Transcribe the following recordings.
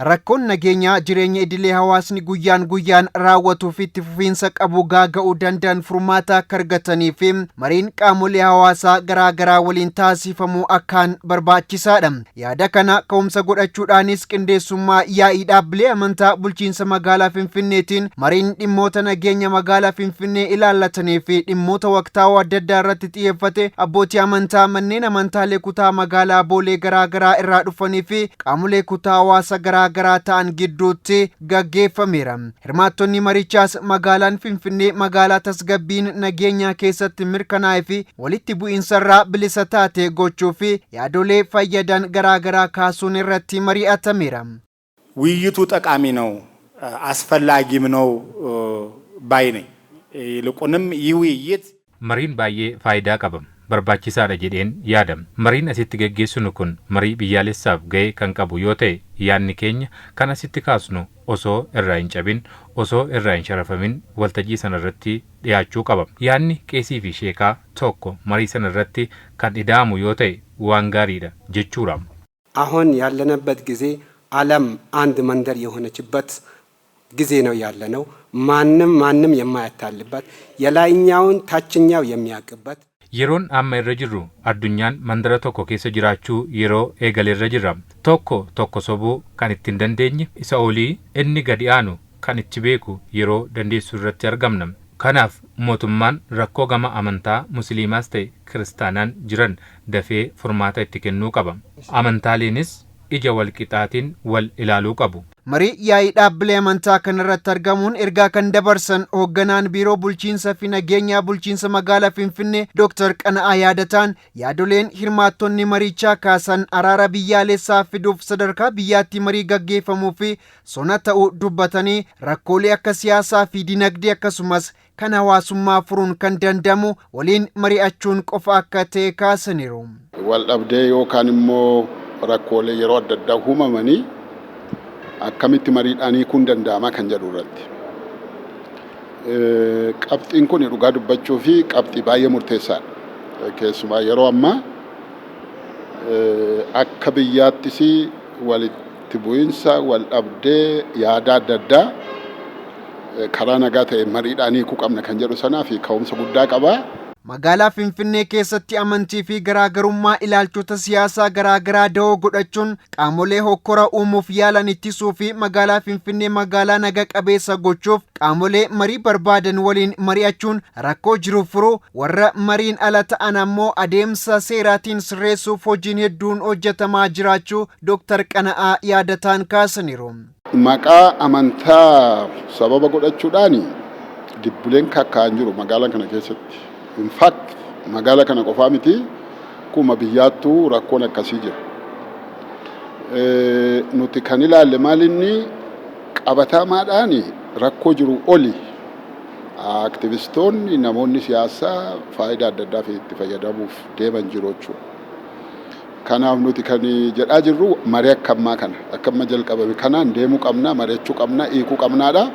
Rakkoon nageenyaa jireenya idilee hawaasni guyyaan guyyaan raawwatuu fi itti fufiinsa qabu gaaga'uu danda'an furmaata akka argatanii fi mariin qaamolee hawaasaa garaa garaa waliin taasifamuu akkaan barbaachisaadha. Yaada kana ka'umsa godhachuudhaanis qindeessummaa yaa'ii dhaabbilee amantaa bulchiinsa magaalaa Finfinneetiin mariin dhimmoota nageenya magaalaa Finfinnee ilaallatanii fi dhimmoota waqtaawoo adda addaa irratti xiyyeeffate abbootii amantaa manneen amantaalee kutaa magaalaa Boolee garaa garaa irraa dhufanii fi qaamolee kutaa hawaasa garaa garaa ta'an gidduutti gaggeeffameera. Hirmaattonni marichaas magaalaan Finfinnee magaalaa tasgabbiin nageenyaa keessatti mirkanaa'ee fi walitti bu'iinsarraa bilisa taate gochuu fi yaadolee fayyadan garaa garaa kaasuun irratti mari'atameera. ውይይቱ ጠቃሚ ነው፣ አስፈላጊም ነው ባይ ነኝ። ይልቁንም ይህ ውይይት Mariin baay'ee faayidaa qaba. Barbaachisaadha jedheen yaada. Mariin asitti geggeessinu kun marii biyyaalessaaf ga'ee kan qabu yoo ta'e, yaadni keenya kan asitti kaasnu osoo irraa hin cabin, osoo irraa hin sharafamin waltajjii sana irratti dhiyaachuu qaba. Yaadni qeesii fi sheekaa tokko marii sana irratti kan ida'amu yoo ta'e waan gaariidha jechuudha. አሁን ያለንበት ጊዜ ዓለም አንድ መንደር የሆነችበት ጊዜ ነው ያለነው። ማንም ማንም የማያታልበት፣ የላይኛውን ታችኛው የሚያውቅበት Yeroon amma irra jirru addunyaan mandara tokko keessa jiraachuu yeroo eegale irra jirra. Tokko tokko sobuu kan itti hin dandeenye, isa olii inni gadi aanu kan itti beeku yeroo dandeessu irratti argamna. Kanaaf mootummaan rakkoo gama amantaa musliimaas ta'e kiristaanaan jiran dafee furmaata itti kennuu qaba. Amantaaleenis ija wal qixaatiin wal ilaaluu qabu. Marii yaa'ii dhaabbilee amantaa kanarratti argamuun ergaa kan dabarsan hoogganaan biiroo bulchiinsa fi nageenyaa bulchiinsa magaalaa Finfinnee Dr. Qana'aa Yaadataan, yaadoleen hirmaattonni marichaa kaasan araara biyyaalessaa fiduuf sadarkaa biyyaatti marii gaggeeffamuu fi sona ta'uu dubbatanii, rakkoolee akka siyaasaa fi dinagdee akkasumas kan hawaasummaa furuun kan danda'amu waliin mari'achuun qofa akka ta'e kaasaniiru. Wal dhabdee yookaan immoo rakkoolee yeroo adda addaa uumamanii akkamitti mariidhaan hiikuun danda'ama kan jedhu irratti. Qabxiin kun dhugaa dubbachuu fi qabxii baay'ee murteessaadha. Keessumaa yeroo ammaa akka biyyaattis walitti bu'iinsa, wal dhabdee yaada adda addaa karaa nagaa ta'e mariidhaan hiikuu qabna kan jedhu sanaa fi ka'umsa guddaa qaba. Magaalaa Finfinnee keessatti amantii fi garaagarummaa ilaalchota siyaasaa garaagaraa dahoo godhachuun qaamolee hokkora uumuuf yaalan ittisuu fi magaalaa Finfinnee magaalaa naga qabeessa gochuuf qaamolee marii barbaadan waliin mari'achuun rakkoo jiru furuu, warra mariin ala ta'an ammoo adeemsa seeraatiin sirreessuuf hojiin hedduun hojjetamaa jiraachuu Dr. Qana'aa Yaadataan kaasaniiru. Maqaa amantaa sababa godhachuudhaan dibbileen kakkaa'an jiru magaalaa kana keessatti. In fact, magaala kana qofaa miti, akkuma biyyaattuu rakkoon akkasii jira. Nuti kan ilaalle maal inni qabatamaadhaan rakkoo jiru oli aktivistoonni, namoonni siyaasaa faayidaa adda addaaf itti fayyadamuuf deeman jiru jechuudha. Kanaaf nuti kan jedhaa jirru marii akka ammaa kana, akka amma jalqabame kanaan deemuu qabna, mari'achuu qabna, hiikuu qabnaadha.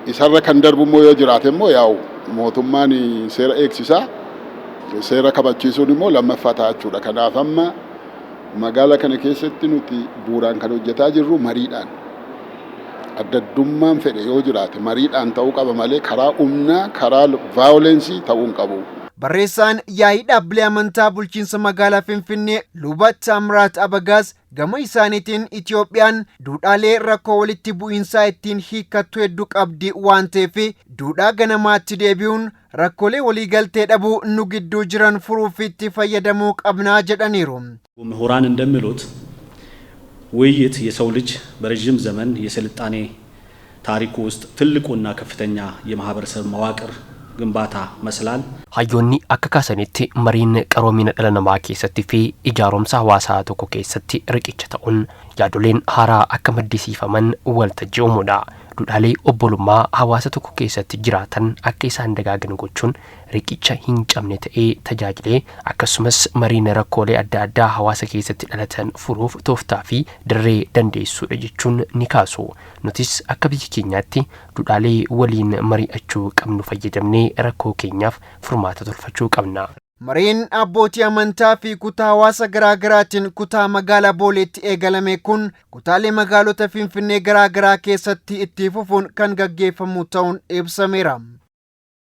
Isarra kan darbu immoo yoo jiraate immoo yaa'u mootummaan seera eegsisaa, seera kabachiisuun immoo lammaffaa ta'a jechuudha. Kanaaf amma magaala kana keessatti nuti bu'uuraan kan hojjetaa jirru mariidhaan. Adda addummaan fedhe yoo jiraate mariidhaan ta'uu qaba malee karaa humnaa, karaa violence ta'uu hin qabu. Barreessaan yaa'ii dhaabbilee amantaa bulchiinsa magaalaa Finfinnee Luba Taamiraat Abagaaz gama isaaniitiin, Itoophiyaan duudhaalee rakkoo walitti bu'iinsaa ittiin hiikkattu hedduu qabdi waan ta'eef, duudhaa ganamaatti deebi'uun rakkoolee waliigaltee dhabuu nu gidduu jiran furuuf itti fayyadamuu qabnaa jedhaniiru. ምሁራን እንደሚሉት ውይይት የሰው ልጅ በረዥም ዘመን የስልጣኔ ታሪኩ ውስጥ ትልቁና ከፍተኛ የማህበረሰብ መዋቅር ግንባታ መስላል። Hayyoonni akka kaasanitti, mariin qaroomina dhala namaa keessatti fi ijaaromsa hawaasaa tokko keessatti riqicha ta'uun yaadoleen haaraa akka maddisiifaman waltajjii uumuudha. Duudhaalee obbolummaa hawaasa tokko keessatti jiraatan akka isaan dagaagan gochuun riqicha hin cabne ta'ee tajaajilee, akkasumas mariin rakkoolee adda addaa hawaasa keessatti dhalatan furuuf tooftaa fi dirree dandeessuudha jechuun ni kaasu. Nutis akka biyya keenyaatti duudhaalee waliin mari'achuu qabnu fayyadamnee rakkoo keenyaaf furmaata tolfachuu qabna. Mariin abbootii amantaa fi kutaa hawaasa garaagaraatiin kutaa magaalaa Booleetti eegalame kun kutaalee magaalota Finfinnee garaagaraa keessatti itti fufuun kan gaggeeffamu ta'uun ibsameera.